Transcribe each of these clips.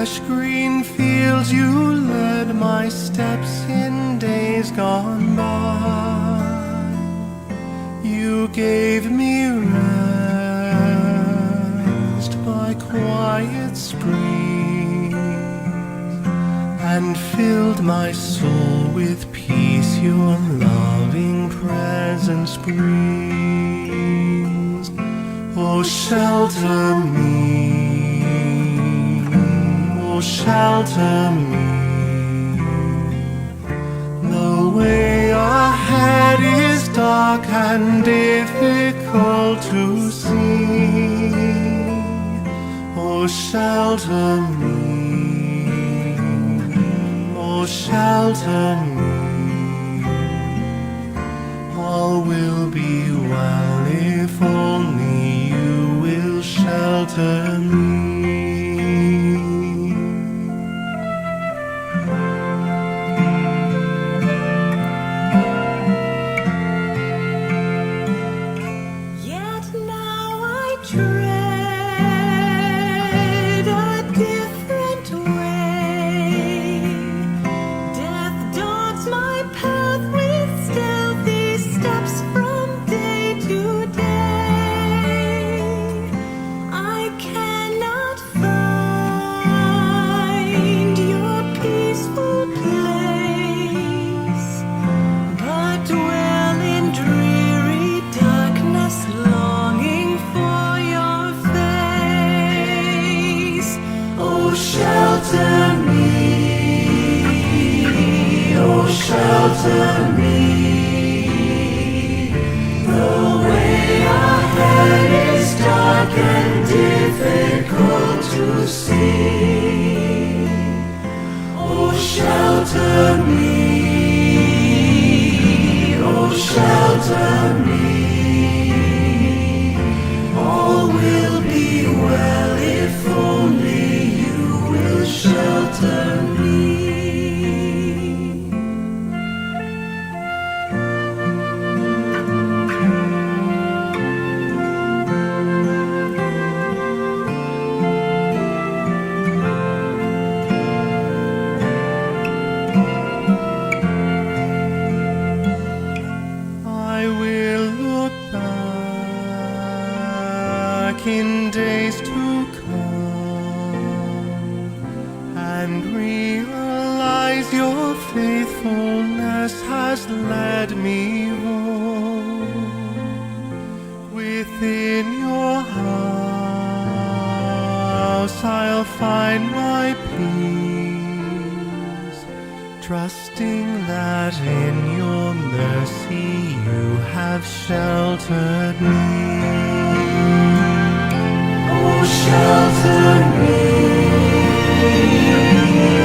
Fresh green fields you led my steps in days gone by. You gave me rest by quiet springs and filled my soul with peace your loving presence brings. Oh, shelter me, oh, shelter me. The way ahead is dark and difficult to see. Oh, shelter me, oh, shelter me. All will be well if only you will shelter me. Yet now I tread a different way. Death dogs my path with stealthy steps from day to day. I cannot find your peaceful place, but dwell in dreary darkness, longing for your face. Oh, shelter me, oh, shelter me. The way ahead is dark and difficult to see. Oh, shelter me, oh, shelter me. All will be well if only you will shelter me. I will look back in days to come and realize your faithfulness has led me home. Within your house I'll find my peace, trusting that in your mercy you have sheltered me. Oh, shelter me,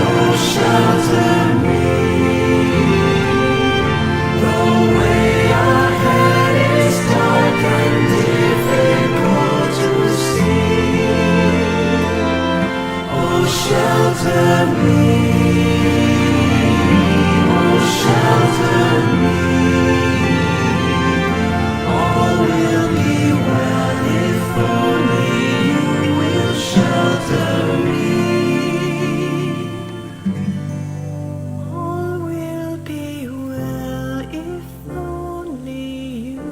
oh, shelter me. The way ahead is dark and difficult to see. Oh, shelter me, oh, shelter me. All will be well if only you will shelter me. All will be well if only you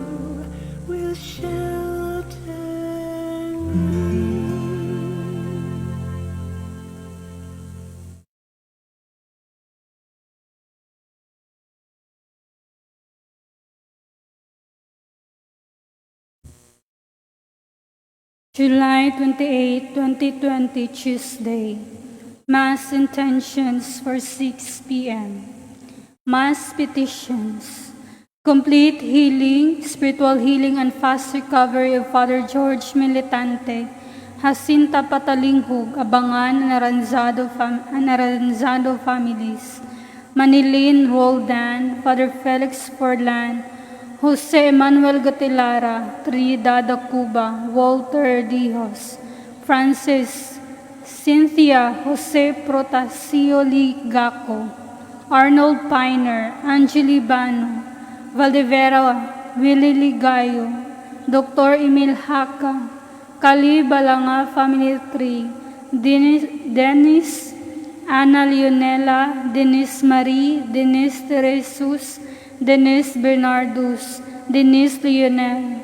will shelter me. July 28, 2020, Tuesday. Mass intentions for 6 p.m. Mass petitions. Complete healing, spiritual healing, and fast recovery of Father George Militante, Jacinta Patalinghug, Abangan, Naranzado families, Manilin Roldan, Father Felix Forlan, Jose Emmanuel Gatilara, Trinidad Cuba, Walter Dijos, Francis Cynthia Jose Protasio Ligaco, Arnold Piner, Angeli Bano, Valdevera Willie Ligayo, Dr. Emil Haka, Kali Balanga Family Tree, Dennis, Ana Leonela, Denise Marie, Denise Teresus, Denise Bernardus, Denise Lionel,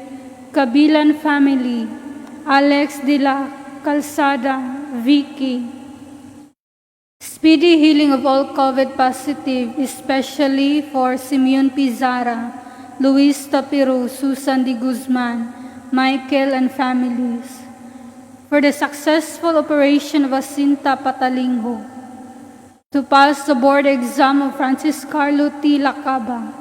Kabilan family, Alex de la Calzada, Vicky. Speedy healing of all COVID positive, especially for Simeon Pizarra, Luis Tapiro, Susan de Guzman, Michael and families. For the successful operation of Asinta Patalingho, to pass the board exam of Francis Carlo T. Lacaba,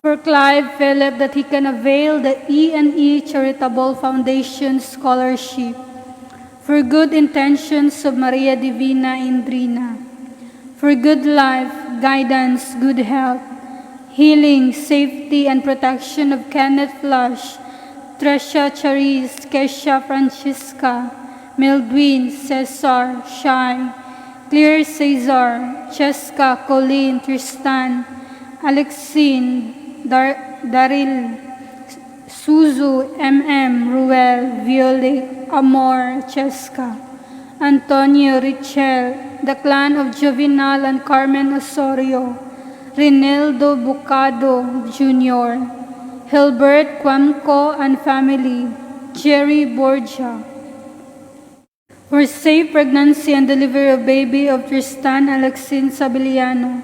for Clive Philip that he can avail the E&E Charitable Foundation Scholarship, for good intentions of Maria Divina Indrina, for good life, guidance, good health, healing, safety, and protection of Kenneth Flush, Tresha Charis, Kesha Francisca, Mildwin, Cesar, Shai, Claire Cesar, Cheska, Colleen, Tristan, Alexine, Daril, Suzu, MM, Ruel, Viole, Amor, Cheska, Antonio, Richel, the clan of Juvenal and Carmen Osorio, Rinaldo Bucado Jr., Hilbert Quamco and family, Jerry Borgia. For safe pregnancy and delivery of baby of Tristan Alexin Sabiliano,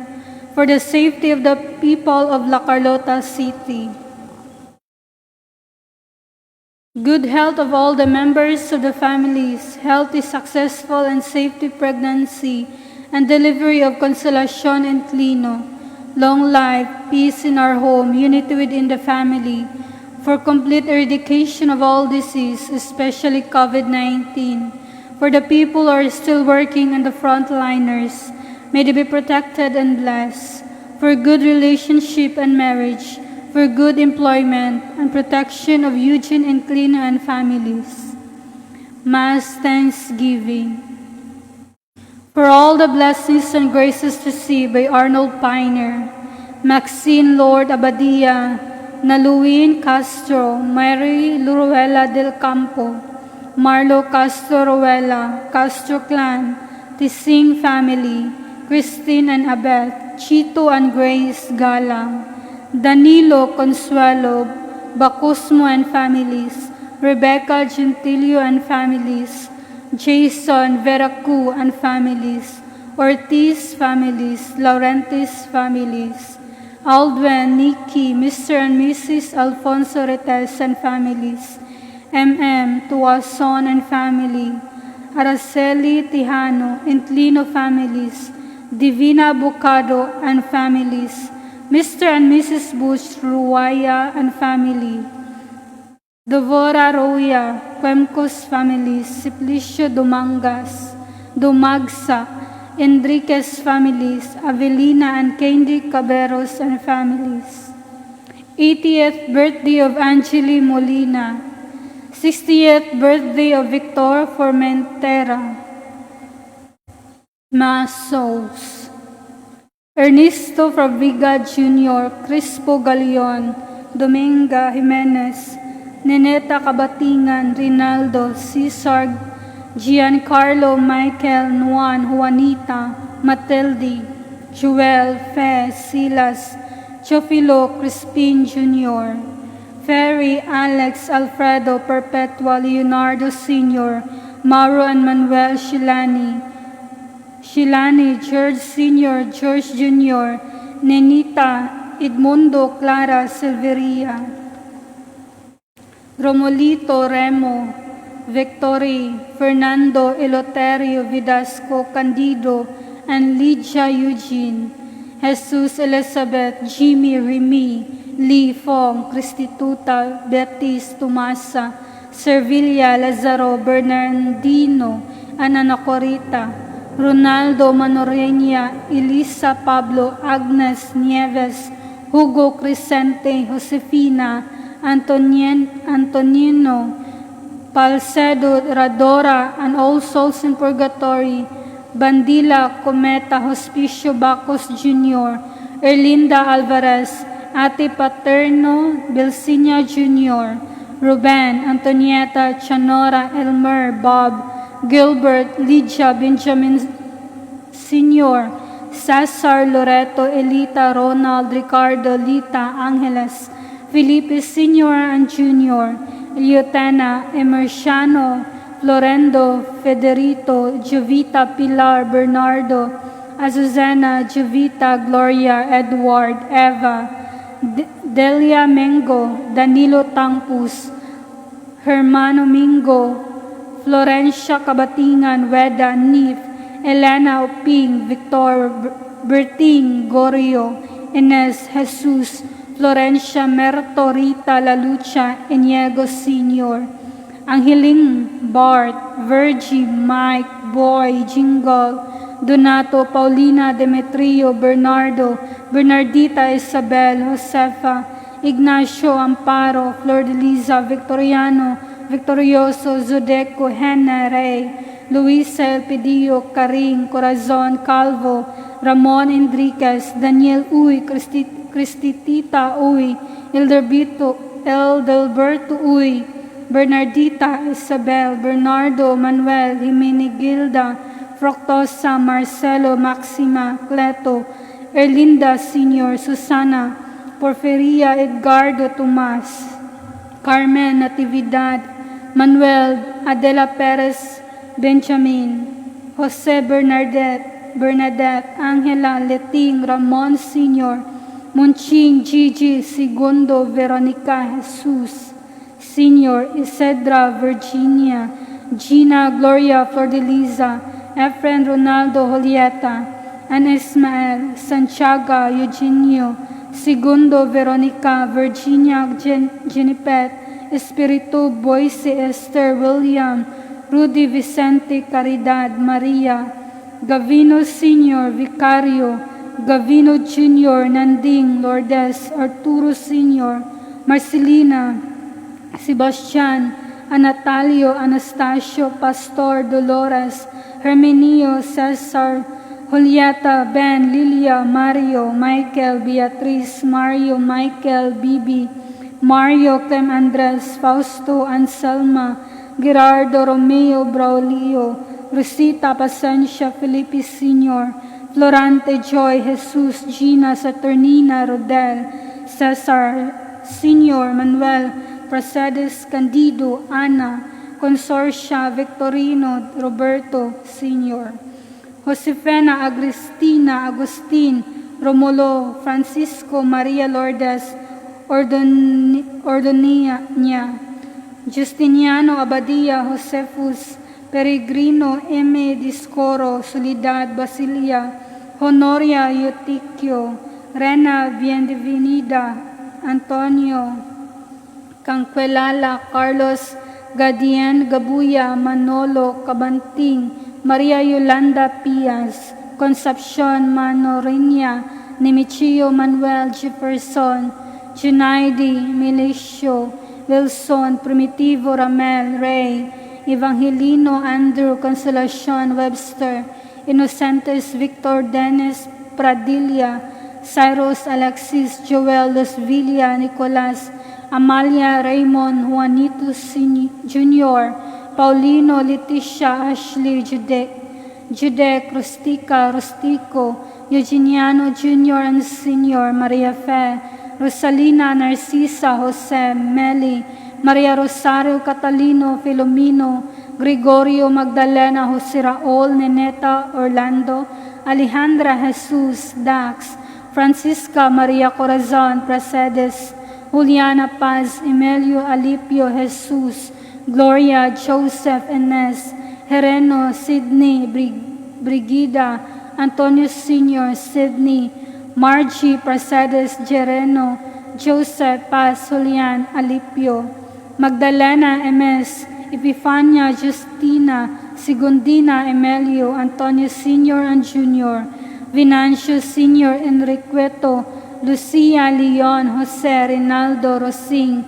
for the safety of the people of La Carlota City. Good health of all the members of the families, healthy, successful, and safety pregnancy, and delivery of Consolacion and Clino, long life, peace in our home, unity within the family, for complete eradication of all disease, especially COVID-19, for the people who are still working and the frontliners, may they be protected and blessed, for good relationship and marriage, for good employment and protection of Eugene and Clino and families. Mass Thanksgiving. For all the blessings and graces received by Arnold Piner, Maxine Lord Abadia, Naluin Castro, Mary Luruela del Campo, Marlo Castro Ruela, Castro Clan, Tising Family, Christine and Abeth, Chito and Grace Galang, Danilo Consuelo, Bacusmo and families, Rebecca Gentilio and families, Jason Veracu and families, Ortiz families, Laurentis families, Aldwin, Nikki, Mr. and Mrs. Alfonso Retes and families, MM, Tuason and family, Araceli Tijano, Intlino families, Divina Bucado and families, Mr. and Mrs. Bush Ruaya and family, Dovora Roya, Quemcos families, Simplicio Dumangas, Dumagsa, Enriquez families, Avelina and Candy Caberos and families. 80th birthday of Angeli Molina, 60th birthday of Victor Formentera. Mass Souls. Ernesto Fabriga Jr., Crispo Galion, Dominga Jimenez, Neneta Cabatingan, Rinaldo, Cesar, Giancarlo, Michael, Nuan, Juanita, Matilde, Joel, Fe, Silas, Chofilo, Crispin Jr., Ferry, Alex, Alfredo, Perpetua, Leonardo Sr., Mauro and Manuel Shilani, Shilani, George Sr., George Jr., Nenita, Edmundo, Clara, Silveria, Romolito, Remo, Victory, Fernando, Eloterio, Vidasco, Candido, and Lydia Eugene, Jesus, Elizabeth, Jimmy, Remy, Lee Fong, Cristituta, Beatriz, Tomasa, Servilia, Lazaro, Bernardino, Ana Nacorita, Ronaldo Manoreña, Elisa Pablo, Agnes Nieves, Hugo Crescente, Josefina, Antonien, Antonino, Palcedo, Radora, and all souls in purgatory, Bandila, Cometa, Hospicio Bacos Jr., Erlinda Alvarez, Ate Paterno, Belsinia Jr., Ruben, Antonieta, Chanora, Elmer, Bob, Gilbert, Lydia, Benjamin Sr., Cesar, Loreto, Elita, Ronald, Ricardo, Lita, Angeles, Felipe Sr. and Jr., Eliotena, Emerciano, Florendo, Federito, Jovita, Pilar, Bernardo, Azucena, Jovita, Gloria, Edward, Eva, Delia Mengo, Danilo Tangpus, Hermano Mingo, Florencia Cabatingan, Weda, Nif, Elena Oping, Victor Berting, Gorio, Ines, Jesus, Florencia Merto, Rita Lalucha, Iniego Sr., Angeling, Bart, Virgie, Mike, Boy, Jingle, Donato, Paulina, Demetrio, Bernardo, Bernardita, Isabel, Josefa, Ignacio, Amparo, Flor de Liza, Victoriano, Victorioso, Zudeco, Hannah, Rey, Luisa Elpidio, Karing, Corazon, Calvo, Ramon Enriquez, Daniel Uy, Cristitita Uy, Eldelberto Uy, Bernardita, Isabel, Bernardo, Manuel, Jimenegilda, Fructosa, Marcelo, Maxima, Cleto, Erlinda Sr., Susana, Porferia, Edgardo, Tomas, Carmen, Natividad, Manuel, Adela Perez, Benjamin, Jose Bernadette, Bernadette, Angela, Leting, Ramon Sr., Monching, Gigi, Segundo, Veronica, Jesus, Sr., Isedra, Virginia, Gina, Gloria, Flordeliza, Efren, Ronaldo, Julieta, Ana Ismael, Santiago, Eugenio, Segundo, Veronica, Virginia, Jenipet, Espiritu, Boise, Esther, William, Rudy, Vicente, Caridad, Maria, Gavino Sr., Vicario, Gavino Jr., Nanding, Lourdes, Arturo Sr., Marcelina, Sebastian, Anatalio, Anastasio, Pastor, Dolores, Herminio, Cesar, Julieta, Ben, Lilia, Mario, Michael, Beatriz, Mario, Michael, Bibi, Mario, Clem Andres, Fausto, Anselma, Gerardo, Romeo, Braulio, Rosita, Pasencia, Felipe Sr., Florante, Joy, Jesus, Gina, Saturnina, Rodel, Cesar, Sr., Manuel, Pracedes, Candido, Ana, Consorcia, Victorino, Roberto, Sr., Josefina, Agristina, Agustin, Romulo, Francisco, Maria Lourdes, Ordonia, Justiniano, Abadia, Josephus, Peregrino, M. Discoro, Soledad, Basilia, Honoria, Eutiquio, Rena, Bienvenida, Antonio, Canquelala, Carlos, Gadien, Gabuya, Manolo, Cabanting, Maria Yolanda Pias, Concepcion, Manorinia, Nemichio, Manuel, Jefferson, Junaidi, Milicio, Wilson, Primitivo, Ramel, Ray, Evangelino, Andrew, Consolacion, Webster, Inocentes, Victor, Dennis, Pradilla, Cyrus, Alexis, Joel, Luzvilia, Nicolas, Amalia, Raymond, Juanito Jr., Paulino, Leticia, Ashley, Jude, Judek, Rustica, Rustico, Eugeniano Jr. and Sr., Maria Fe, Rosalina, Narcisa, Jose, Meli, Maria Rosario, Catalino, Filomeno, Gregorio, Magdalena, Jose Raul, Neneta, Orlando, Alejandra, Jesus, Dax, Francisca, Maria Corazon, Pracedes, Juliana Paz, Emilio, Alipio, Jesus, Gloria, Joseph, Enes, Hereno, Sidney, Brigida, Antonio Sr., Sidney, Margie, Pracedes, Jereno, Joseph, Paz, Julian, Alipio, Magdalena, MS, Epifania, Justina, Segundina, Emilio, Antonio Sr. and Jr., Venancio Sr., Enriqueto, Lucia, Leon, Jose, Rinaldo, Rosing,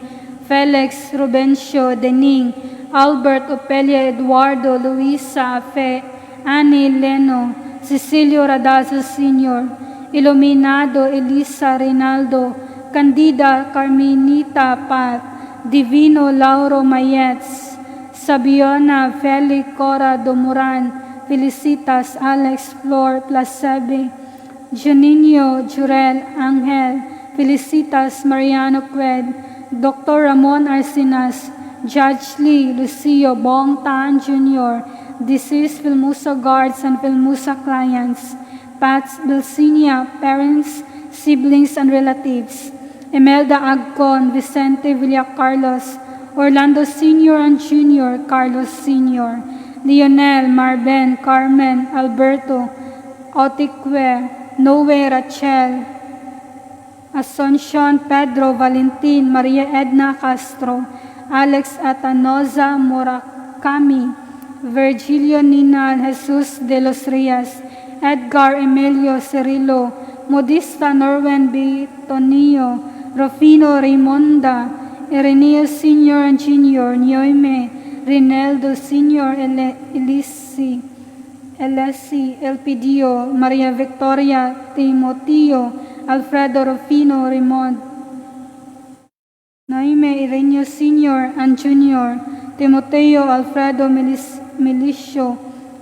Felix, Rubencio, Dening, Albert, Opelia, Eduardo, Luisa, Fe, Annie, Leno, Cecilio Radazo Sr., Iluminado, Elisa, Rinaldo, Candida, Carmenita, Pat, Divino, Lauro, Mayetz, Sabiona, Feli, Cora, Domuran, Felicitas, Alex, Flor, Placebi, Juninho, Jurel, Angel, Felicitas, Mariano Qued, Dr. Ramon Arcinas, Judge Lee, Lucio, Bong Tan Jr., deceased Filmusa guards and Filmusa clients, Pats Belsinia, parents, siblings, and relatives, Imelda Agcon, Vicente Villacarlos, Orlando Sr. and Jr., Carlos Sr., Lionel, Marben, Carmen, Alberto, Otikwe, Noe, Rachel, Asuncion, Pedro, Valentin, Maria Edna Castro, Alex Atanoza Murakami, Virgilio Ninal, Jesus de los Reyes, Edgar Emilio Cirillo, Modista Norwen B. Tonio, Rufino Raimonda, Ireneo Sr. and Jr., Nioime, Rinaldo Sr., Elisi, Elesi, Elpidio, Maria Victoria, Timoteo, Alfredo Rufino, Raymond, Noime Ireneo Sr. and Jr., Timoteo Alfredo Milicio,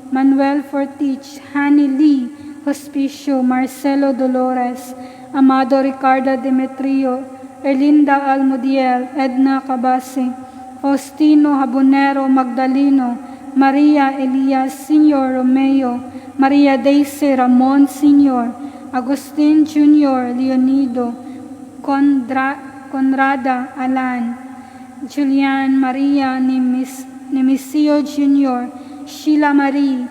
Manuel Fortich, Hani Lee, Hospicio, Marcelo Dolores, Amado Ricardo Demetrio, Erlinda Almudiel, Edna Cabase, Faustino Habonero Magdalino, Maria Elias Sr. Romeo, Maria Daisy Ramon Sr., Agustin Jr. Leonido, Conrada Alan, Julian Maria Nemesio Jr., Sheila Marie,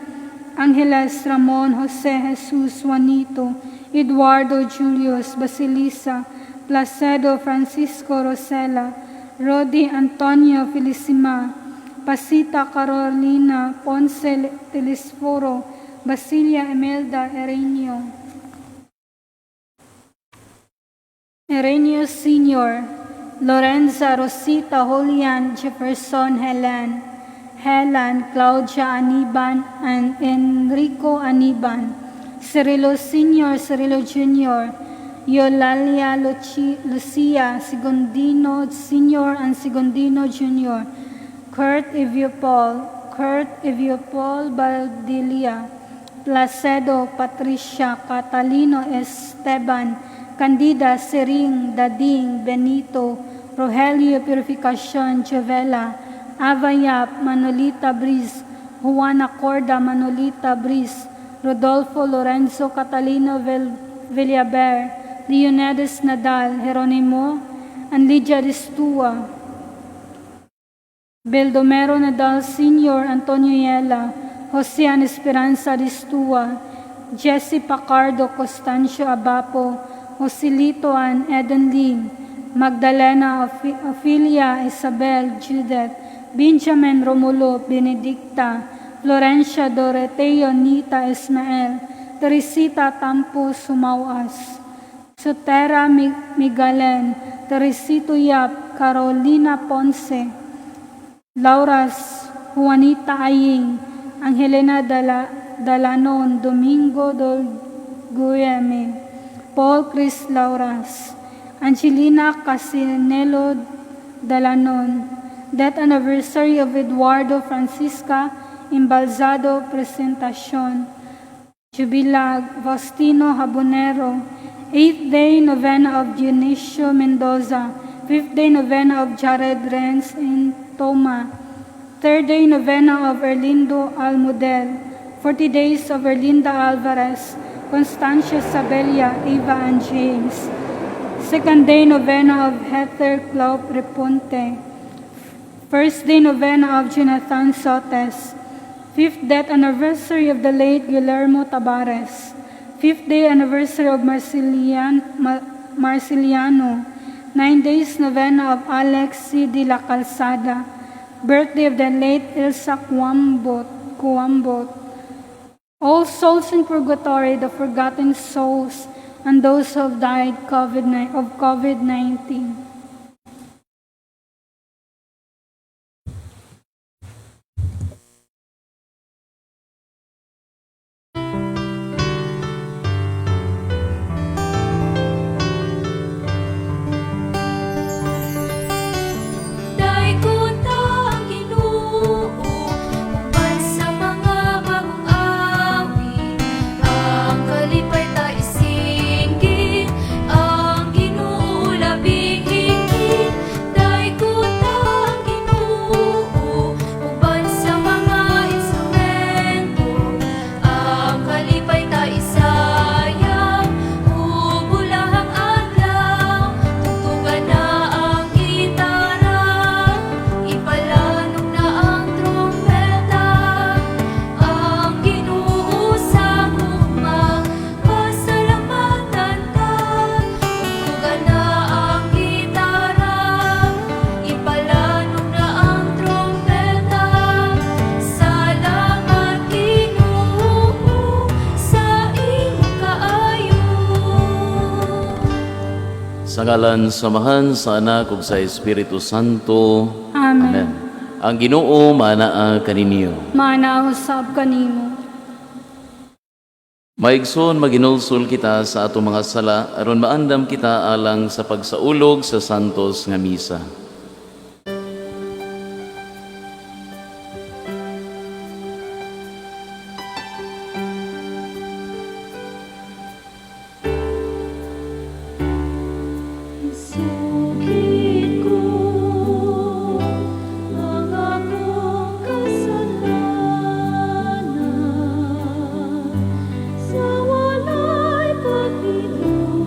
Angeles Ramon Jose Jesus Juanito, Eduardo Julius Basilisa, Placedo Francisco Rosella, Rodi Antonio Felicima, Pasita Carolina Ponce Telesforo, Basilia Imelda Erenio. Erenio Sr., Lorenza Rosita Julian Jefferson Helen, Helen Claudia Aniban, and Enrico Aniban, Cirilo Sr., Cirilo Jr., Yolalia Lucia Segundino Sr. and Segundino Jr., Kurt Eviopol, Kurt Eviopol Baldilia, Placedo Patricia Catalino Esteban, Candida Sering Dading Benito, Rogelio Purificacion Jovela, Avayap Manolita Briz, Juana Corda Manolita Briz, Rodolfo Lorenzo Catalino Villaber, Leonidas Nadal, Geronimo, and Lydia Distua, Beldomero Nadal Sr., Antonio Yela, Jose and Esperanza Distua, Jesse Pacardo Constancio Abapo, Joselito and Eden Lim, Magdalena Ophelia Isabel Judith, Benjamin Romulo Benedicta, Florencia Doroteo Nita Ismael, Teresita Tampo Sumawas, Sotera Migalen, Teresito Yap, Carolina Ponce, Lauras Juanita Aying, Angelina Dalanon, Domingo Dolgueme, Paul Chris Lauras, Angelina Casinello Dalanon, death anniversary of Eduardo Francisca Imbalzado Presentacion, Jubilag, Faustino Habonero, 8th day novena of Dionisio Mendoza, 5th day novena of Jared Renz in Toma, 3rd day novena of Erlindo Almudel, 40 days of Erlinda Alvarez, Constancia Sabella, Eva and James, 2nd day novena of Heather Claude Reponte, 1st day novena of Jonathan Sotes, 5th death anniversary of the late Guillermo Tabares, 5th day anniversary of Marceliano, 9 days novena of Alex C. de la Calzada, birthday of the late Ilsa Cuambot. All souls in purgatory, the forgotten souls, and those who have died of COVID-19. Daygon ta ang Ginoo, Sa ngalan sa Amahan, sa Anak ug sa Espiritu Santo. Amen. Ang Ginoo manaa kaninyo. Maanaa usab kanimo. Maigsoon, maginulsol kita sa atong mga sala aron maandam kita alang sa pagsaulog sa santos nga misa. Sukit ko ang akong kasalanan sa walay pagpinun,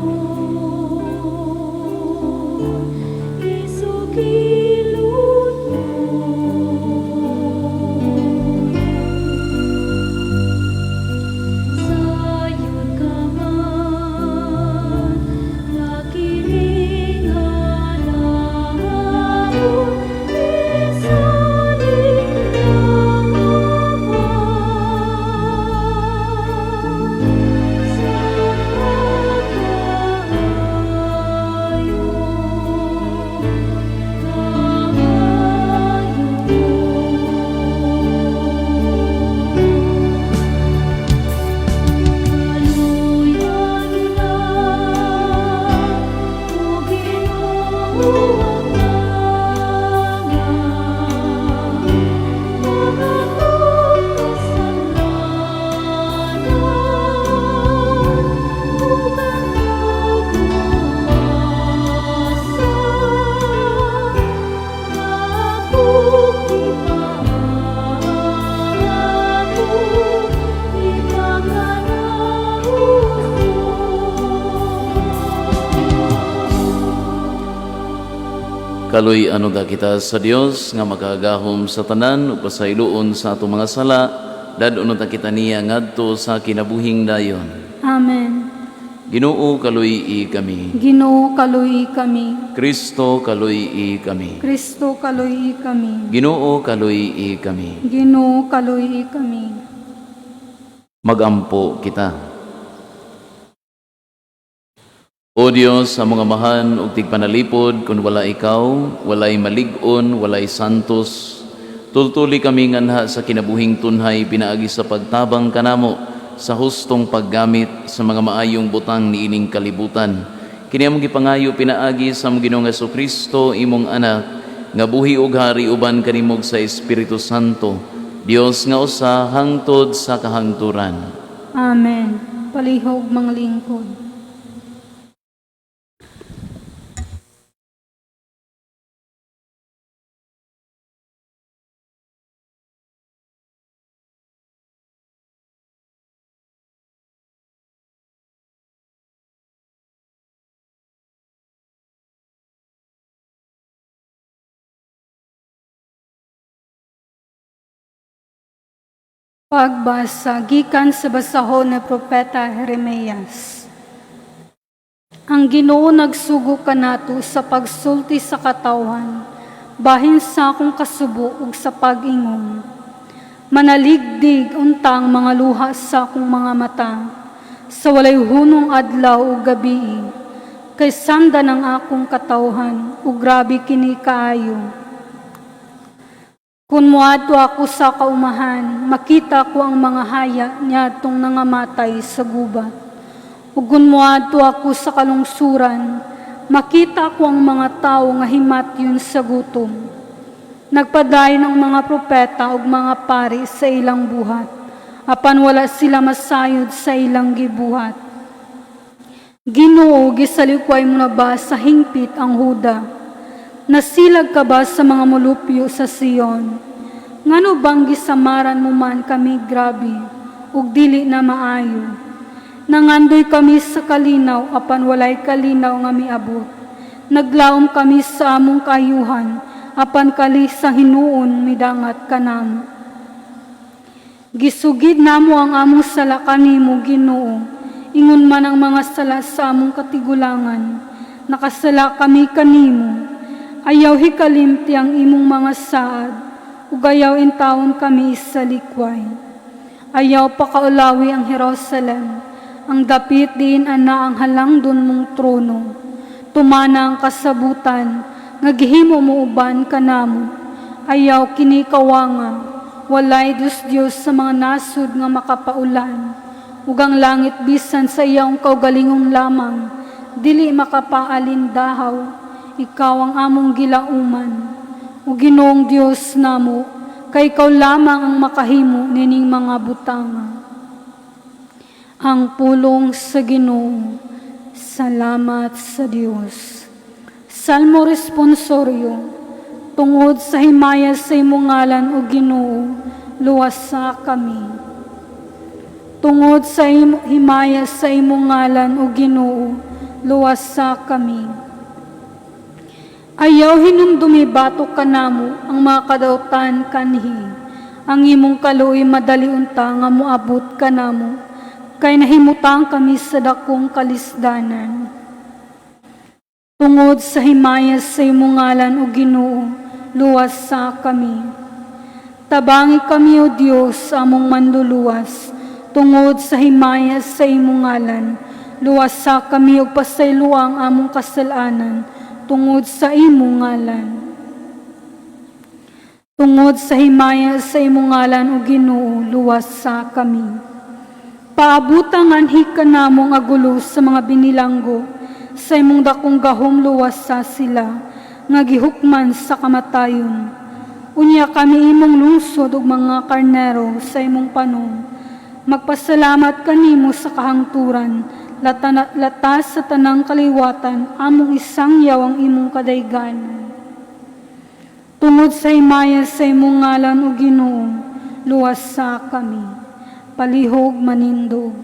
isukilon mo. Sayon ka man nga kining alahon, isalig ang Ama sa pagkaayo, kaayo. Kaluya nila, O Ginoo ang tanan, ang akong kasalanan, ug ang kagubasa, akong gipaako, ipanganaon mo. Kaluy-an unta kita sa Dios nga makagahom sa tanan ug pasayloon sa atong mga sala, dad-on unta kita niya ngadto sa kinabuhing dayon. Amen. Ginoo, kaluy-i kami. Ginoo, kaluy kami. Kristo, kaluy-i kami. Kristo, kaluy kami. Ginoo, kaluy-i kami. Ginoo, kaluy kami. Magampo kita. O Dios, sa mga amahan ug tigpanalipod, kun wala ikaw, walay malig-on, walay santos. Tultuli kami nganha sa kinabuhing tunhay pinaagi sa pagtabang kanamo sa hustong paggamit sa mga maayong butang niining kalibutan. Kini among gipangayo pinaagi sa among Ginoong Kristo, imong anak, nga buhi ug hari uban kanimo sa Espiritu Santo, Dios nga usa hangtod sa kahangturan. Amen. Palihog mga lingkod. Pagbasa gikan sa basahon ni Propeta Jeremias. Ang Ginoo nagsugo kanato sa pagsulti sa katawhan, bahin sa akong kasubo ug sa pag-ingon. Manaligdig unta ang mga luha sa akong mga mata, sa walay hunong adlaw ug gabii, kay sanda ng akong katawhan ug grabe kini kaayo. Kung moadto ako sa kaumahan, makita ko ang mga haya niadtong nangamatay sa gubat. Ug kung moadto ako sa kalungsuran, makita ko ang mga tawo nga himatyon sa gutom. Nagpadayon ang mga propeta ug mga pari sa ilang buhat, apan wala sila masayod sa ilang gibuhat. Ginoo, gisalikway mo na ba sa hingpit ang Huda? Nasilag ka ba sa mga mulupyo sa Sion? Ngano bang gisamaran mo man kami grabe, ug dili na maayo? Nangandoy kami sa kalinaw, apan walay kalinaw nga miabot. Naglaom kami sa among kaayuhan, apan kali sa hinuon midangat kanamo. Gisugid namo ang among sala kanimo, Ginoo. Ingon man ang mga sala sa among katigulangan. Nakasala kami kanimo. Ayaw hikalimti ang imong mga saad, ug ayaw intawon kami sa likway. Ayaw pakaulawi ang Jerusalem, ang dapit diin ana ang halangdon mong trono. Tumana ang kasabutan nga gihimo mo uban kanamo. Ayaw kini kawanga, walay Diyos Diyos sa mga nasud nga makapaulan. Ug ang langit bisan sa iyang kaugalingon lamang, dili makapaalindahaw, ikaw ang among gilauman. O Ginoong Dios namo, kay ikaw lamang ang makahimo nining mga butanga. Ang pulong sa Ginoo. Salamat sa Dios. Salmo responsorio. Tungod sa himaya sa imong ngalan, o Ginoo, luwasa kami. Tungod sa himaya sa imong ngalan, o Ginoo, luwasa kami. Ayaw hinumdumi batok kanamo ang mga kadautan kanhi. Ang imong kaluoy madali unta nga moabot kanamo, kay nahimutang kami sa dakong kalisdanan. Tungod sa himaya sa imong ngalan, o Ginoo, luwasa kami. Tabangi kami, O Dios, among manluluwas, tungod sa himaya sa imong ngalan. Luwasa kami ug pasayloa ang among kasalanan, tungod sa imong ngalan. Tungod sa himaya sa imong ngalan, O Ginoo, luwasa kami. Paabuta nganhi kanamo ang agulo sa mga binilanggo, sa imong dakong gahom luwasa sila, nga gihukman sa kamatayon. Unya kami imong lungsod ug mga karnero sa imong panon. Magpasalamat kanimo sa kahangturan, latas sa tanang kaliwatan, among isangyaw ang imong kadayganan. Tungod sa himaya sa imong ngalan, O Ginoo, luwasa kami. Palihog manindog.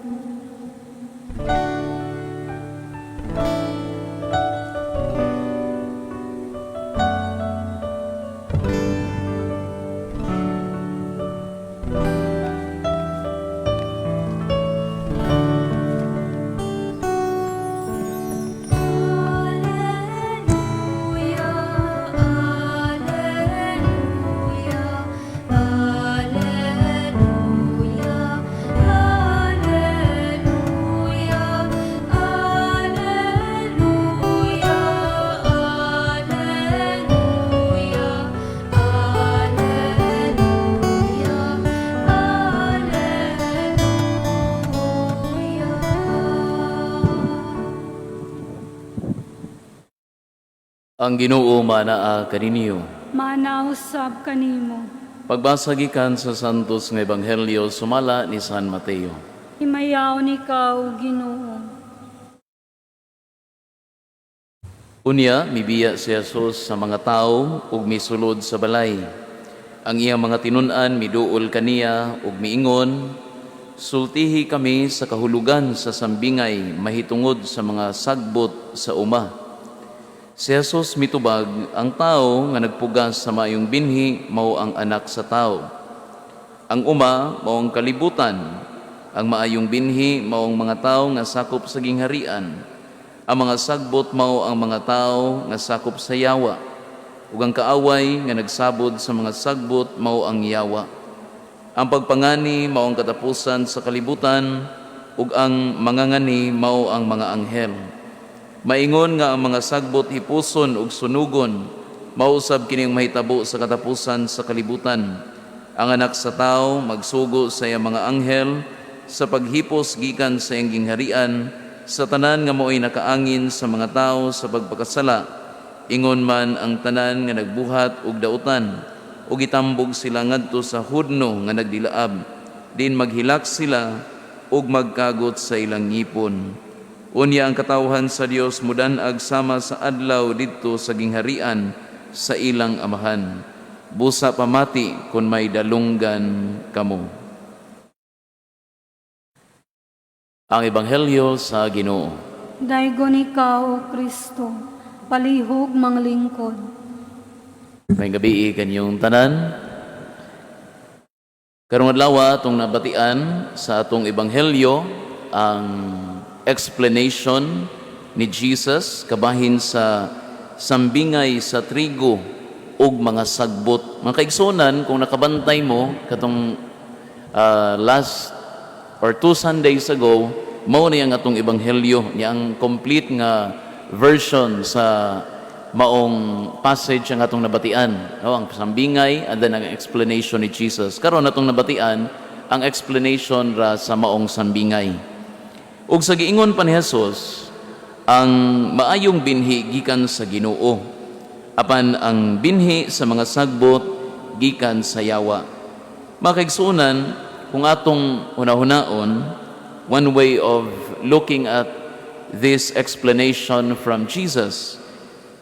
Alleluia, Alleluia, Alleluia, Alleluia, Alleluia, Alleluia, Alleluia, Alleluia. Ang Ginoo manaa kaninyo. Maanaa usab kanimo. Pagbasa gikan sa Santos nga Ebanghelyo sumala ni San Mateo. Himayaon ikaw, Ginoo. Unya mibiya si Jesus sa mga tawo ug misulod sa balay. Ang iyang mga tinun-an miduol kaniya ug miingon, "Sultihi kami sa kahulugan sa sambingay mahitungod sa mga sagbot sa uma." Si Jesus mitubag, ang tao nga nagpugas sa maayong binhi mao ang anak sa tao. Ang uma mao ang kalibutan, ang maayong binhi mao ang mga tao nga sakop sa gingharian. Ang mga sagbot mao ang mga tao nga sakop sa yawa. Ug ang kaaway nga nagsabod sa mga sagbot mao ang yawa. Ang pagpangani mao ang katapusan sa kalibutan, ug ang mangangani mao ang mga anghel. Maingon nga ang mga sagbot hipuson ug sunugon, mausab kining mahitabo sa katapusan sa kalibutan. Ang anak sa tao magsugo sa iyang mga anghel sa paghipos gikan sa iyang gingharian sa tanan nga mao'y nakaangin sa mga tao sa pagpakasala. Ingon man ang tanan nga nagbuhat og dautan, ug gitambog sila ngadto sa hudno nga nagdilaab, din maghilak sila ug magkagot sa ilang ngipon. Unya ang katawhan sa Dios mudan-ag sama sa adlaw didto sa gingharian sa ilang amahan. Busa pamati kun may dalunggan kamo. Ang Ebanghelyo sa Ginoo. Daygon ikaw, O Kristo, palihog manglingkod. Maayong gabii kaninyong tanan. Karong adlaw atong nabatian sa atong ebanghelyo ang explanation ni Jesus kabahin sa sambingay sa trigo ug mga sagbot. Mga kaigsunan, kung nakabantay mo katong last or 2 Sundays ago, mao ni ang atong ebanghelyo, niya ang complete nga version sa maong passage ang atong nabatian, no? Ang sambingay and then ang explanation ni Jesus. Karon, atong nabatian ang explanation ra sa maong sambingay. Ug sa giingon pa ni Jesus, ang maayong binhi gikan sa Ginoo, apan ang binhi sa mga sagbot gikan sa yawa. Mga kaigsuonan, kung atong hunahunaon, one way of looking at this explanation from Jesus,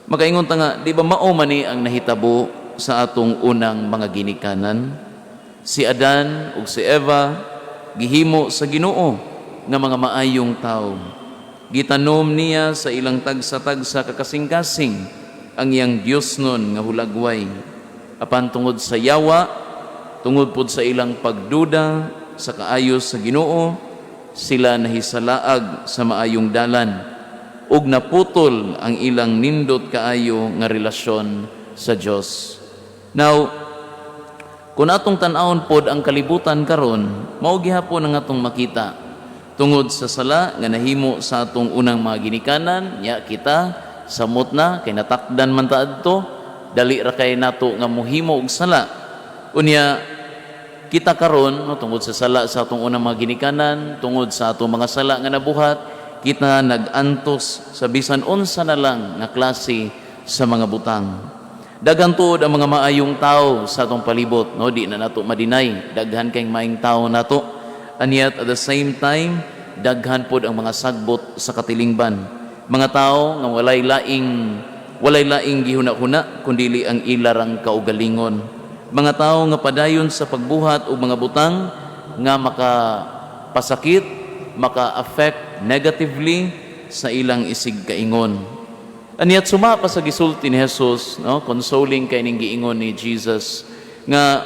makaingon ta nga, di ba mao man ni ang nahitabo sa atong unang mga ginikanan? Si Adan ug si Eva gihimo sa Ginoo nga mga maayong tao. Gitanom niya sa ilang tagsa-tagsa kakasing-kasing ang iyang Diosnon nga hulagway. Apan tungod sa yawa, tungod pod sa ilang pagduda sa kaayo sa Ginoo, sila nahisalaag sa maayong dalan ug naputol ang ilang nindot kaayo nga relasyon sa Dios. Now, kung atong tan-awon pod ang kalibutan karon, mao gihapon ang atong makita. Tungod sa sala nga nahimo sa atong unang mga ginikanan, nya kita samot na kay natakdan man ta adto, dali ra kay nato nga mohimo og sala. Unya kita karon, no, tungod sa sala sa atong unang mga ginikanan, tungod sa atong mga sala nga nabuhat, kita nag-antos sa bisan unsa na lang nga klase sa mga butang. Daghan tuod ang mga maayong tao sa atong palibot, no, di na nato ma-deny. Daghan kay maayong tao nato. And yet at the same time, daghan pod ang mga sagbot sa katilingban. Mga tao nga walay laing gihuna-huna kundili ang ilarang kaugalingon. Mga tao nga padayon sa pagbuhat og mga butang nga makapasakit, maka-affect negatively sa ilang isig kaingon. And yet suma pa sa gisulti ni Jesus, no, consoling kay ning giingon ni Jesus nga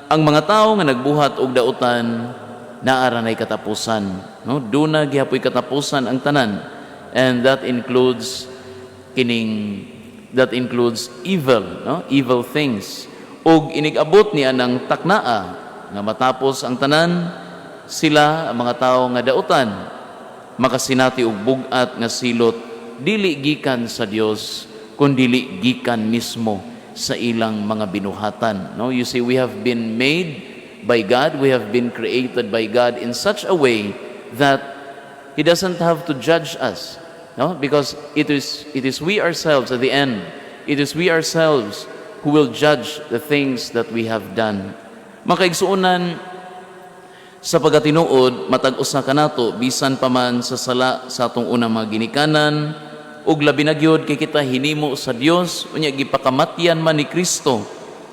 ang mga tao nga nagbuhat og dautan naa ra nay katapusan, no? Duna gihapoy katapusan ang tanan, and that includes evil, no, evil things. Ug inig-abot niya ng taknaa nga matapos ang tanan, sila, ang mga tao nga dautan, makasinati og bug-at nga silot, dili gikan sa Dios kundili gikan mismo sa ilang mga binuhatan, no? You see, we have been made by God, we have been created by God in such a way that He doesn't have to judge us, no, because it is we ourselves at the end, it is we ourselves who will judge the things that we have done. Mga kaigsuonan, sa pagkatinuod, matag usa kanato, bisan pa man sa sala sa atong unang mga ginikanan, ug labi na gyud kay kita hinimo sa Dios, unya gipakamatyan man ni Kristo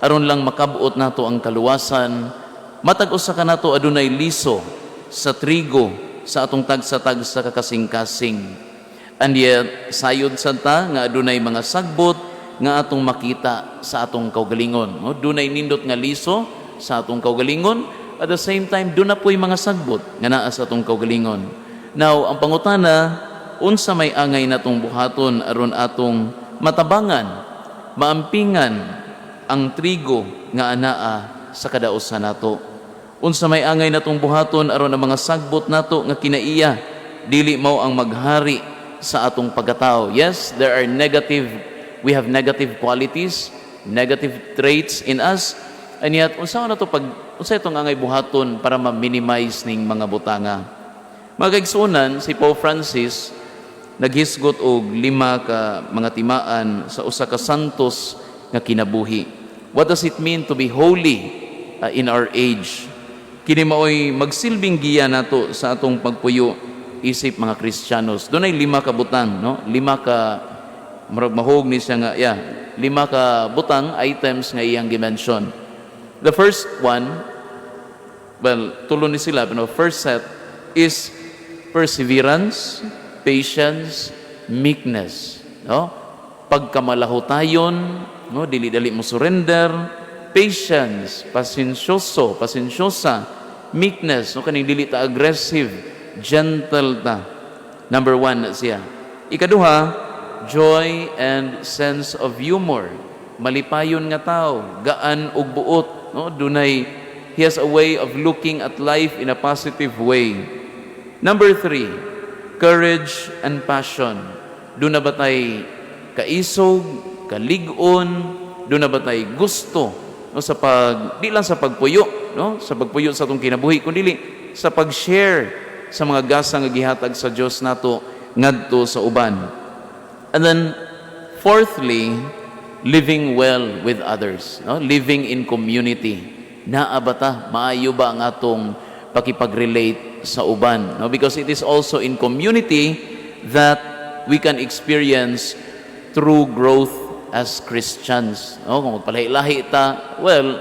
aron lang makab-ot nato ang kaluwasan, matag usa kanato adunay liso sa trigo sa atong tagsa-tagsa kakasing-kasing. And yet, sayod sad ta nga adunay mga sagbot nga atong makita sa atong kaugalingon. No? Dunay nindot nga liso sa atong kaugalingon. At the same time, duna po'y mga sagbot nga naa sa atong kaugalingon. Now, ang pangutana, unsa may angay natong buhaton aron atong matabangan, maampingan ang trigo nga anaa sa kadausan nato? Unsa may angay natong buhaton aron ang mga sagbot nato nga kinaiya dili mao ang maghari sa atong pagkatao? Yes, there are negative we have negative qualities, negative traits in us. And yet, unsa na to pag unsa itong angay buhaton para ma-minimize ning mga butanga? Mga kaigsuonan, si Pope Francis naghisgot og lima ka mga timaan sa usa ka santos nga kinabuhi. What does it mean to be holy in our age? Kini maoy magsilbing giya nato sa atong pagpuyo isip mga Kristiyanos. Dunay lima ka butang, no? Lima ka, murag mahog ni siya nga, yeah, lima ka butang, items nga iyang gi-mention. The first one, well, tulo ni sila, pero first set is perseverance, patience, meekness, no? Pagkamalahutayon, no, dili dali mo surrender, patience, pasensyoso, pasensyosa, meekness, no, kaning dili ta aggressive, gentle ta. Number one na siya. Ikaduha, joy and sense of humor. Malipayon nga tao, gaan og buot, no? Dunay he has a way of looking at life in a positive way. Number three, courage and passion. Duna ba tay kaisog, kalig-on, duna ba tay gusto, no, sa pag di lang sa pagpuyo, no, sa pagpuyo sa atong kinabuhi, kundi sa pag-share sa mga gasa nga gihatag sa Dios nato ngadto sa uban. And then fourthly, living well with others, no? Living in community. Naa ba ta? Maayo ba ang atong pakipag-relate sa uban, no? Because it is also in community that we can experience true growth as Christians, no? Kung magpalahi-lahi ta, well,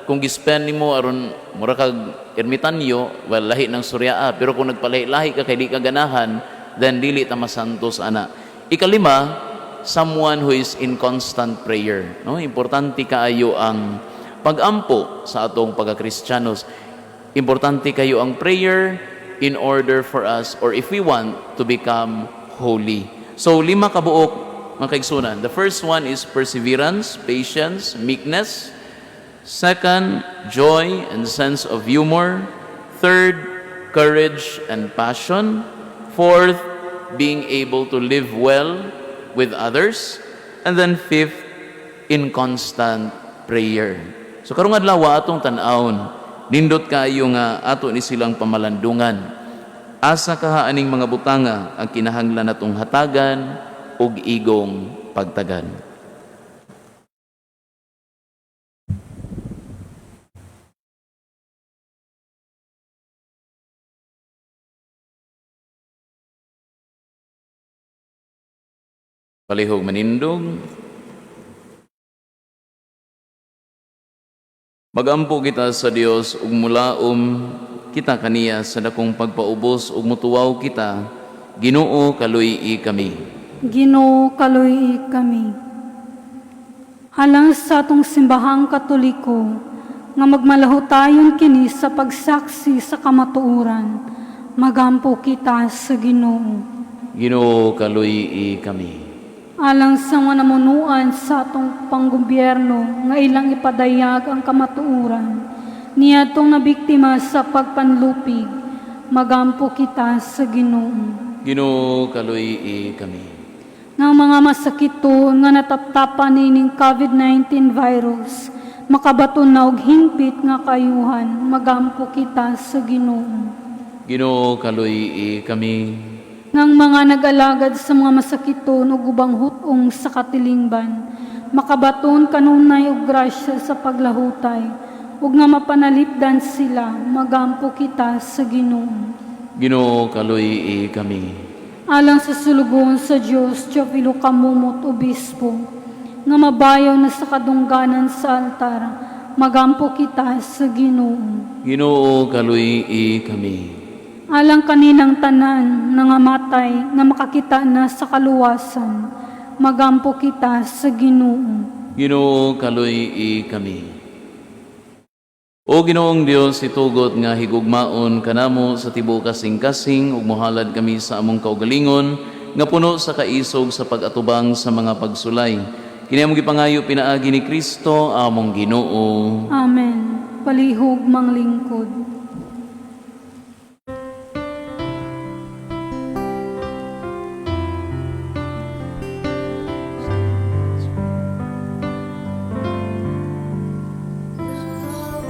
kung gi-spend nimo aron mura kag ermitanyo, well, lahi ng storya. Pero kung nagpalahi-lahi ka kay di ka ganahan, then dili ta masantos ana. Ikalima, someone who is in constant prayer, no? Importante kaayo ang pagampo sa atong pagka-Kristiyanos. Importante kayo ang prayer in order for us, or if we want to become holy. So lima kabuok, mga kaigsunan. The first one is perseverance, patience, meekness. Second, joy and sense of humor. Third, courage and passion. Fourth, being able to live well with others. And then fifth, in constant prayer. So karong adlaw atong tan-awon, nindot kaayo nga ato ni silang pamalandungan. Asa kaha aning mga butanga ang kinahanglan natong hatagan ug igong pagtagan? Palihog manindog. Magampo kita sa Dios ug mulaom kita kaniya sa dakong pagpaubos ug mutuwaw kita. Ginoo, kaluy-i kami. Ginoo, kaluy-i kami. Alang sa atong Simbahang Katoliko nga magmalahutayon kini sa pagsaksi sa kamatuoran, magampo kita sa Ginoo. Ginoo, kaluy-i kami. Alang sa mga namunuan sa atong panggobyerno nga ilang ipadayag ang kamatuoran niadtong nabiktima sa pagpanlupig, magampo kita sa Ginoo. Ginoo, kaluy-i kami. Nga mga masakiton nga nataptapan nining COVID-19 virus makabaton na og hingpit nga kayuhan, magampo kita sa Ginoo. Ginoo, kaluy-i kami. Ngang mga nag-alagad sa mga masakiton ug ubang hutong sa katilingban makabaton kanunay og grasya sa paglahutay ug nga mapanalipdan sila, magampo kita sa Ginoo. Ginoo, kaluy-i kami. Alang sa sulugoon sa Dios Teofilo Camomot, Obispo, nga mabayaw na sa kadungganan sa altar, magampo kita sa Ginoo. Ginoo, kaluy-i kami. Alang kaninang tanan nangamatay nga makakita na sa kaluwasan, magampo kita sa Ginoo. Ginoo, kaluy-i kami. O Ginoong Dios, itugot nga higugmaon kanamo sa tibuok kasing-kasing ug mohalad kami sa among kaugalingon nga puno sa kaisog sa pag-atubang sa mga pagsulay. Kini among gipangayo pinaagi ni Kristo among Ginoo. Amen. Palihog manglingkod.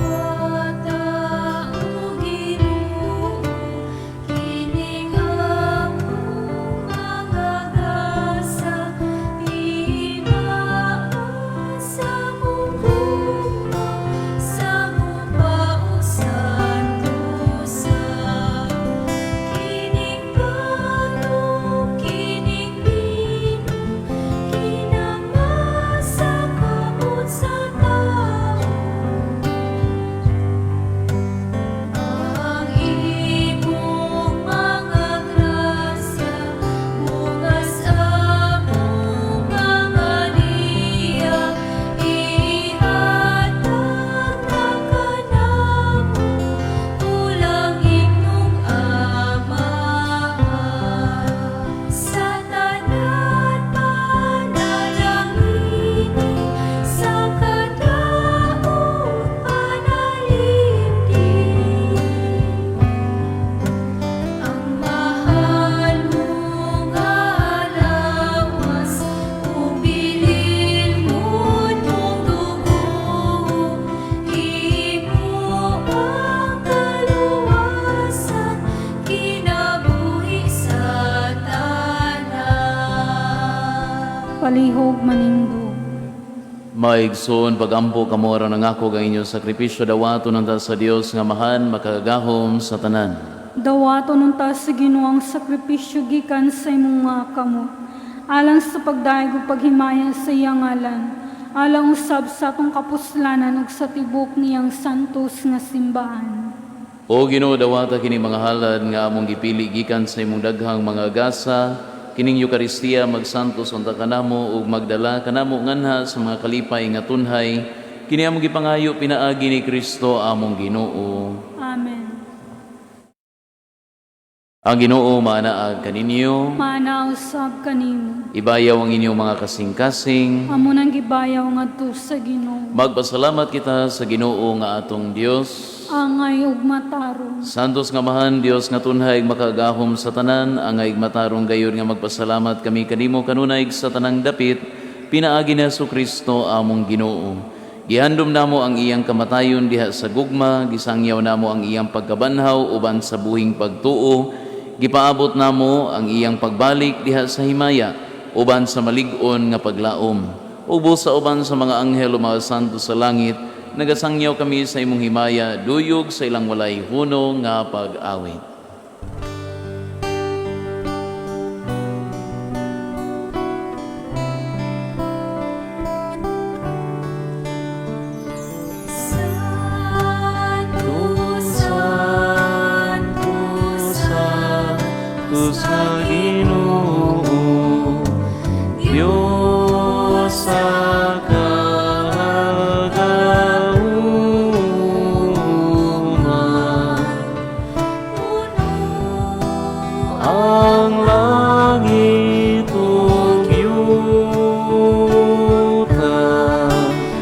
Lawata, O Ginoo, kining among mga gasa, timaa sa mong gugma, sa mong pausay. ug manindog. Maigsoon, pagampo kamo aron nangako ang inyong sakripisyo dawaton unta sa Dios nga Amahan makagagahom sa tanan. Dawaton unta sa Ginoo ang sakripisyo gikan sa imong mga kamot, alang sa pagdayeg ug paghimaya sa iyang ngalan, alang usab sa atong kapuslanan ug sa tibok niyang santos nga simbahan. O Ginoo, dawata kini mga halad nga among gipili gikan sa imong daghang mga gasa, kining Eukaristiya magsantos unta kanamo ug magdala kanamo nganha sa mga kalipay nga tunhay, kini among gipangayo pinaagi ni Kristo among Ginoo. Amen. Ang Ginoo maanaa kaninyo. Maanaa usab kanimo. Ibayaw ang inyong mga kasing-kasing. Amo nang gibayaw ngadto sa Ginoo. Magpasalamat kita sa Ginoo nga atong Dios. Angay ug matarong. Santos nga Amahan, Dios nga tunhay makagahom sa tanan, angay matarong gayud nga magpasalamat kami kanimo kanunay sa tanang dapit, pinaagi ni Kristo among Ginoo. Gihandom namo ang iyang kamatayon diha sa gugma, gisangyaw namo ang iyang pagkabanhaw uban sa buhing pagtuo, gipaabot namo ang iyang pagbalik diha sa himaya uban sa malig-on nga paglaom. Ubos sa uban sa mga anghel o mga santo sa langit, nagasangyaw kami sa imong himaya, duyog sa ilang walay huno nga pag-awit. Santo, Santo, Santo sa Ginoo, Dios sa kagahuma. Puno Ang langit ug yuta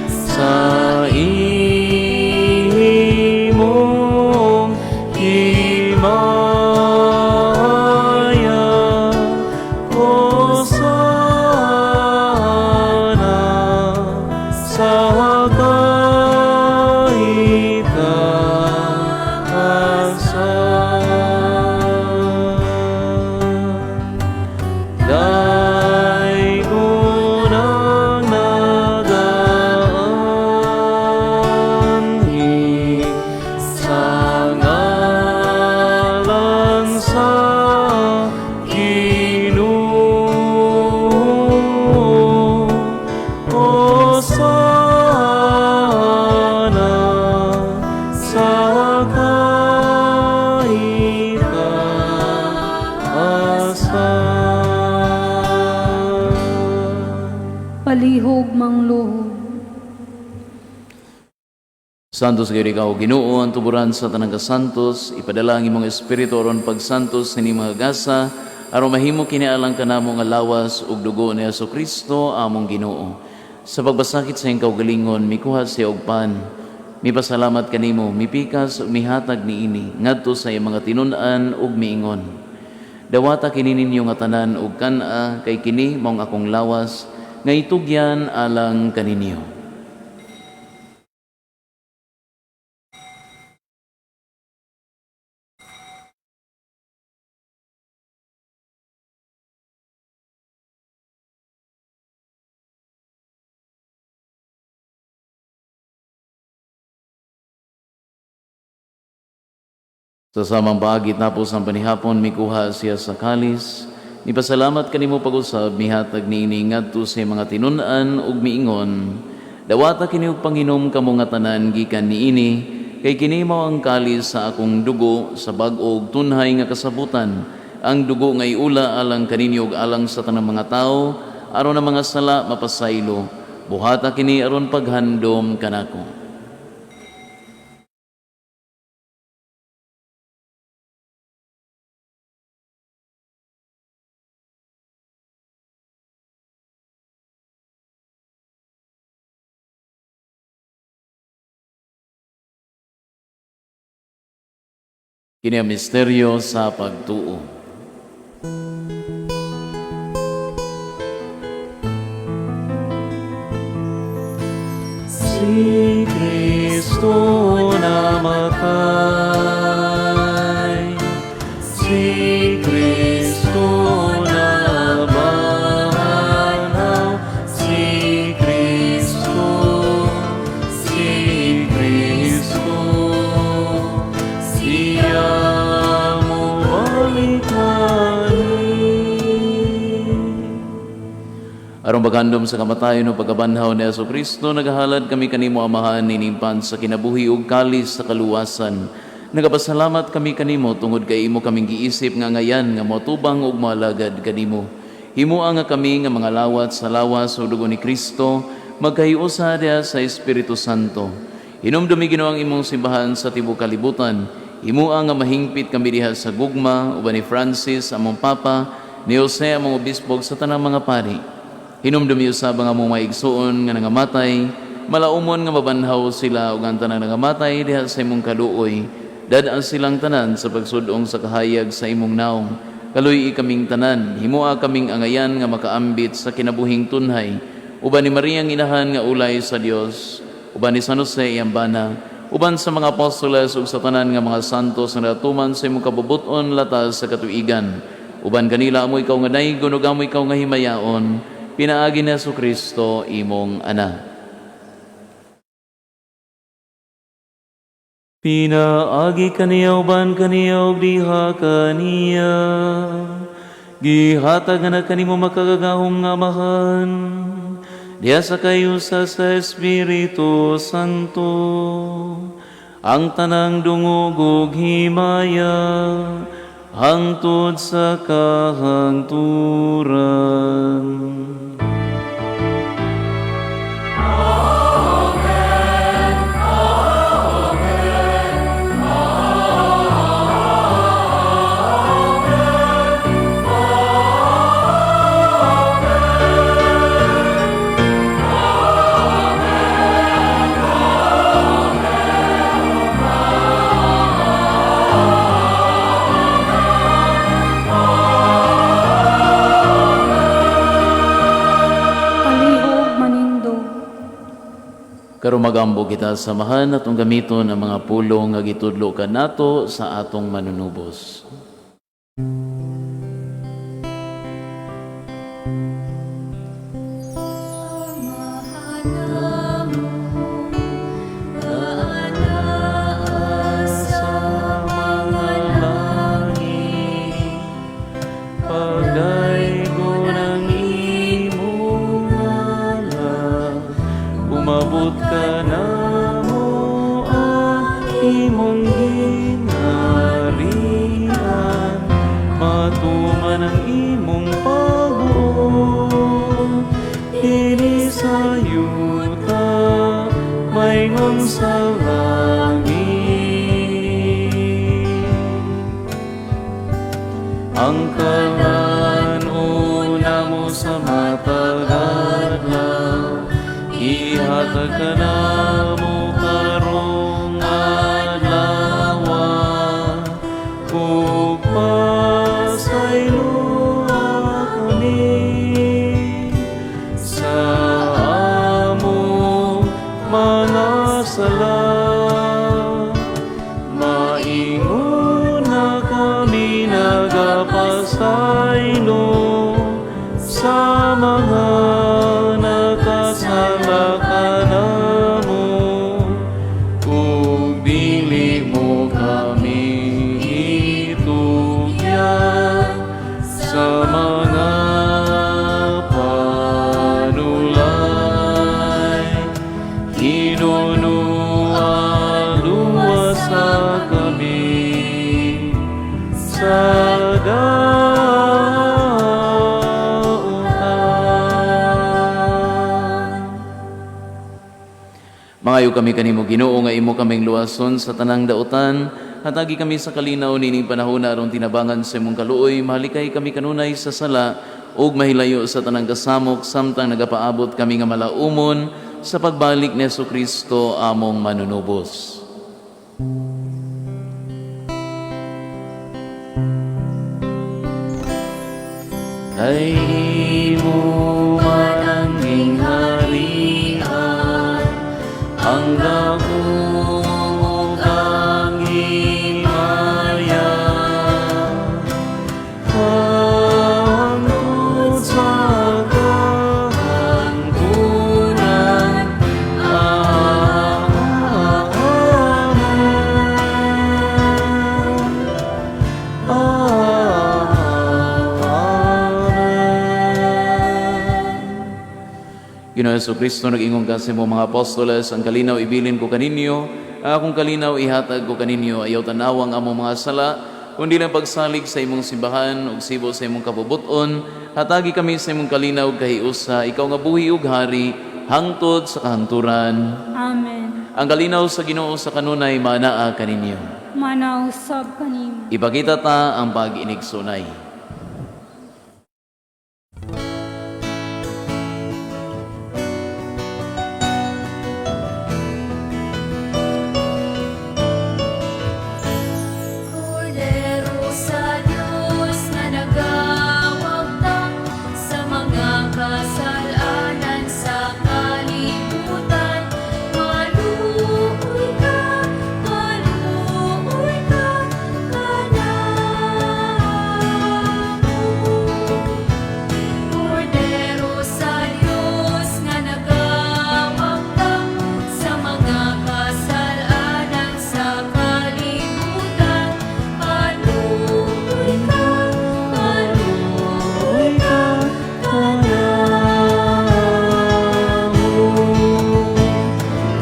sa imong himaya. Hosana sa kaitaasan. Daygon ang nagaanhi sa ngalan sa Ginoo. Hosana sa kaitaasan. Palihog mangluhod. Santos gayud ikaw, Ginoo, ang tuburan sa tanang kasantos, ipadala ang imong Espiritu aron pagsantos ni mga gasa, aron mahimo kini alang kanamo nga lawas ug dugo ni Kristo among Ginoo. Sa pagbasakit sa iyang kaugalingon, mikuha siya og pan. Mipasalamat kanimo, mipikas ug mihatag niini ngadto sa iyang mga tinun-an ug miingon: "Dawata kini ninyo nga tanan ug kan-a, kay kini maong akong lawas nga itugyan alang kaninyo." Sa samang paagi tapos ang panihapon, mikuha siya sa kalis. Mipasalamat kanimo pag-usab, mihatag niini ngadto sa mga tinun-an ug miingon: "Dawata kini og panginom kamo nga tanan gikan niini, kay kini mao ang kalis sa akong dugo sa bag-o ug tunhay nga kasabutan, ang dugo nga iula alang kaninyo ug alang sa tanang mga tawo aron ang mga sala mapasaylo. Buhata kini aron paghandom kanako." Kini ang misteryo sa pagtuo. Si Kristo namatay, si Kristo nabanhaw, si Aron paghandom sa kamatayon ug pagkabanhaw ni Hesus Kristo, nagahalad kami kanimo, Amahan, nining pan sa kinabuhi ug kalis sa kaluwasan. Nagapasalamat kami kanimo tungod kay imo kaming giisip nga angayan nga moatubang ug moalagad kanimo. Himoa nga kami nga mga lawat sa lawas ug dugo ni Kristo magkahiusa diha sa Espiritu Santo. Hinumdumi, Ginoo, ang imong simbahan sa tibuok kalibutan. Himoa nga mahingpit kami diha sa gugma uban ni Francis among Papa, ni Jose among obispo ug sa tanang mga pari. Hinumdumi usab ang among mga igsuon nga nangamatay, malaumon nga mabanhaw sila ug ang tanang nangamatay diha sa imong kaluoy. Dad-a silang tanan sa pagsud-ong sa kahayag sa imong naong. Kaluy-i kaming tanan, himoa kaming angayan nga makaambit sa kinabuhing tunhay. Uban ni Maria ang inahan nga ulay sa Dios, uban ni San Jose iyang bana, uban sa mga apostoles ug sa tanan nga mga santos nga natuman sa imong kabubut-on latas sa katuigan. Uban kanila amo ikaw nga daygon ug amo ikaw nga himayaon, pinaagi ni Hesus Kristo imong Anak. Pinaagi kaniya, uban kaniya ug diha kaniya, gihatag na kanimo makagagahom nga Amahan diha sa kahiusa sa Espiritu Santo ang tanang dungog ug himaya hangtod sa kahangturan. Palihog manindog. Karon magambo kita sa Amahan, atong gamiton ang mga pulong nga gitudlo kanato sa atong manunubos. Amahan nga anaa sa mga langit, Pagdaygon ang imong ngalan, umabot kanamo ang imong gingharian, matuman ang imong pagbuot dinhi sa yuta maingon sa langit. Ang kalan-on namo sa matag adlaw, ihatag kanamo karong adlawa, ug pasayloa kami sa among mga sala, maingon na kami nagapasaylo sa mga nakasala kanamo, ug dili mo kami itugyan sa mga panulay. Hinunua, luwasa kami sa dautan. Mangayo kami kanimo, Ginoo, nga imo kaming luwason sa tanang dautan. Hatagi kami sa kalinaw nining panahon aron tinabangan sa imong kaluoy, mahalikay kami kanunay sa sala ug mahilayo sa tanang kasamok samtang nagapaabot kami nga malaumon sa pagbalik ni Hesus Kristo among manunubos. Kay imo man ang gingharian, ang gahom ug ang himaya, hangtod sa kahangturan. Amen. Amen. Ginoo Kristo, nag-ingon ka sa imong mga apostoles, "Ang kalinaw ibilin ko kaninyo, ang akong kalinaw ihatag ko kaninyo. Ayaw tanawa ang among mga sala, kundi lang pagsalig sa imong simbahan ug sibo sa imong kabubuton. Hatagi kami sa imong kalinaw ug kahiusa, ikaw nga buhi ug hari hangtod sa kahangturan." Amen. Ang kalinaw sa Ginoo sa kanunay manaa kaninyo. Manaa usab kanimo. Ipakita ta ang pag-inigsunay. Kordero sa Dios nga nagawagtang sa mga kasalanan sa kalibutan, maluoy ka, maluoy ka kanamo. Kordero sa Dios nga nagawagtang sa mga kasalanan sa kalibutan, maluoy ka, maluoy ka kanamo.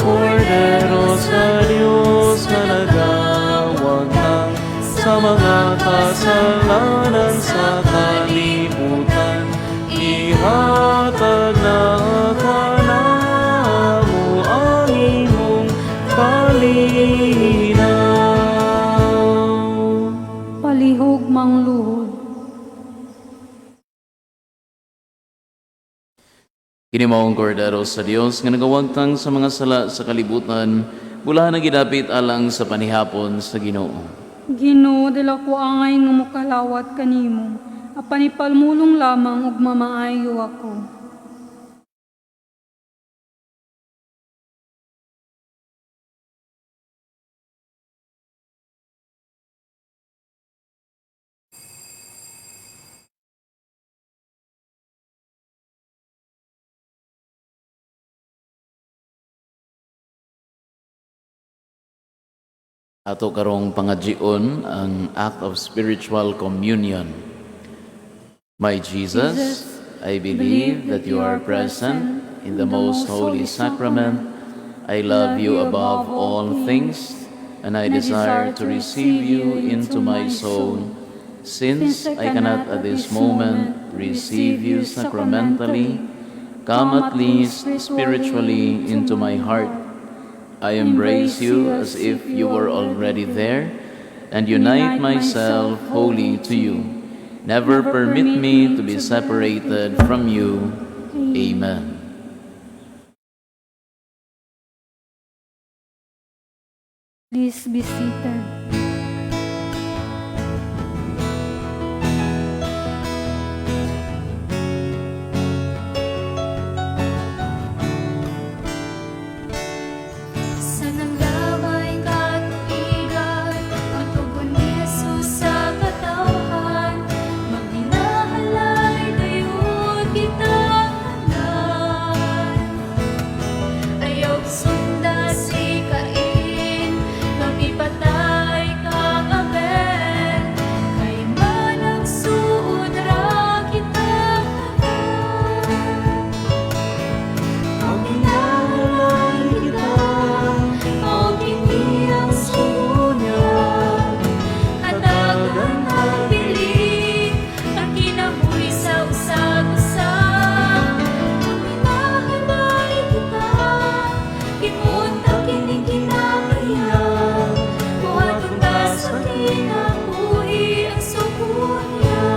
Kordero sa Diyos na nagawagtang sa mga kasalanan sa kalibutan, ihatag na kanamo ang imong kalinaw. Palihog mangluhod. Kini mao ang Kordero sa Dios nga nagawagtang sa mga sala sa kalibutan, bulahan ang gidapit alang sa panihapon sa Ginoo. Ginoo, dili ko angay nga mokalawat kanimo, apan ipalmulong lamang ug mamaayo ako. Ato karong pangadjion ang act of spiritual communion. My Jesus, I believe that you are present in the most holy sacrament. I love you above all things, and I desire to receive you into my soul. Since I cannot at this moment receive you sacramentally, come at least spiritually into my heart. I embrace you as if you were already there and unite myself wholly to you. Never permit me to be separated from you. Amen. Please be seated. Sa nanglabay katuigan, ang tugon ni Jesus sa katawhan, "Magminahalay dayon kita tanan. Ayaw sunda si Cain, magipatay kang Abel, kay managsuod ra kita tanan. Magminahalay kita, Mao kini ang sugo niya, hatagan ang bili, ang kinabuhi sa usag-usa. Magminahalay kita, himuon ta kining kinaiya, buhaton ta sa kinabuhi ang sugo niya."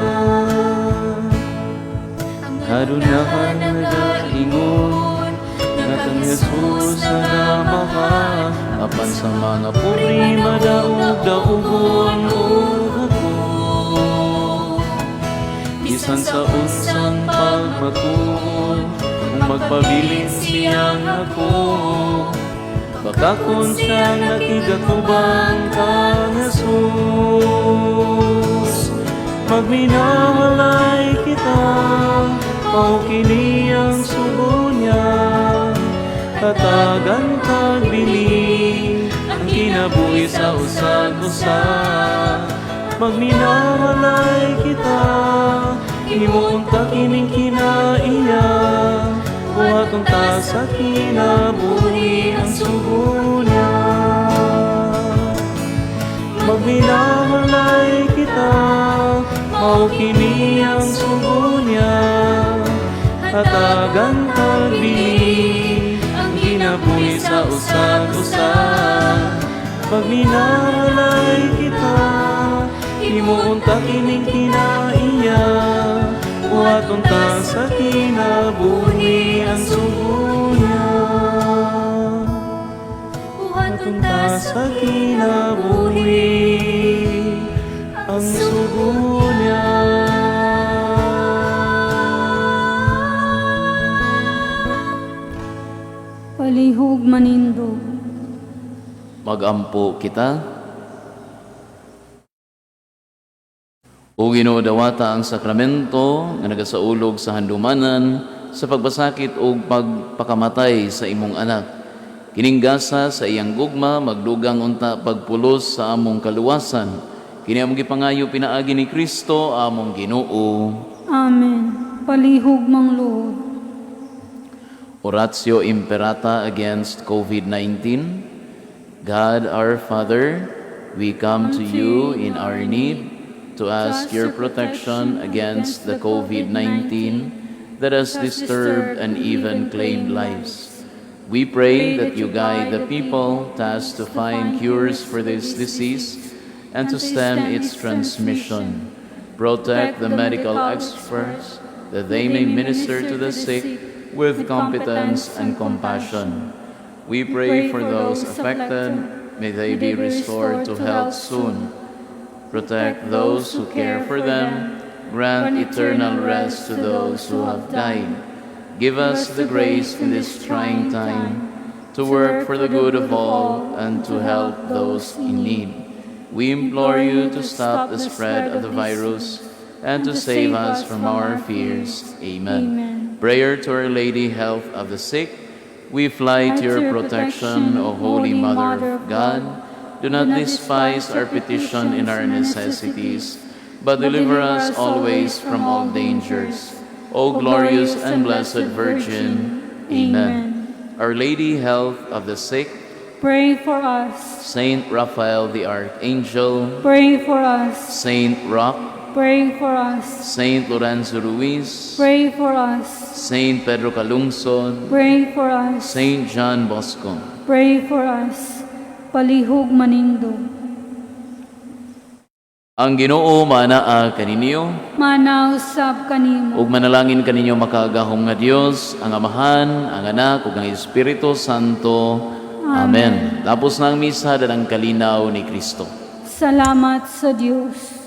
Ang Kadunahan nagaingon nga kang Jesus nagamahal, Apan sa mga puri madaog-daogon og ako. Bisan sa unsang pagmatuod, kung magpabilin siyang ako, baka kun siyang nakigatubang kang Jesus. Magminahalay kita, mao kini ang sugo niya, hatagan kag bili, ang kinabuhi sa usag-usa. Magminahalay kita, himuon ta kining kinaiya, Buhaton ta sa kinabuhi ang sugo niya. Magminahalay kita, mao kini ang sugo niya. Hatagan tag bili ang kinabuhi sa usag-usa. Magminahalay kita, himuon ta kining kinaiya. Buhaton ta sa kinabuhi ang sugo niya. Buhaton ta sa kinabuhi ang sugo niya. Palihog manindog. Magampo kita. O Ginoo, dawata ang sakramento nga nagasaulog sa handumanan sa pagbasakit ug pagpakamatay sa imong anak. Kining gasa sa iyang gugma magdugang unta pagpulos sa among kaluwasan. Kini among gipangayo pinaagi ni Kristo among Ginoo. Amen. Palihog mangluod. Oratio Imperata against COVID-19. God our Father, we come to you in our need to ask your protection against the COVID-19 that has disturbed and even claimed lives. We pray that you guide the people tasked to find cures for this disease and to stem its transmission. Protect the medical experts that they may minister to the sick with competence and compassion. We pray for those affected, may they be restored to health soon. Protect those who care for them, grant eternal rest to those who have died. Give us the grace in this trying time to work for the good of all and to help those in need. We implore you to stop the spread of the virus and to save us from our fears. Amen. Amen. Prayer to Our Lady, Health of the Sick. We fly to your protection, O Holy Mother of God. Do not despise our petition in our necessities, but deliver us always from all dangers. O glorious and blessed Virgin. Amen. Our Lady, Health of the Sick, Pray for us. Saint Raphael the Archangel, Pray for us. Saint Roch, Pray for us. Saint Lorenzo Ruiz, Pray for us. Saint Pedro Calungsod, Pray for us. Saint John Bosco. Pray for us. Palihog manindog. Ang Ginoo manaa kaninyo. Maanaa usab kanimo. Ug manalangin kaninyo makagagahom nga Dios, ang Amahan, ang Anak ug ang Espiritu Santo. Amen. Tapos na ang misa dalang kalinaw ni Kristo. Salamat sa Dios.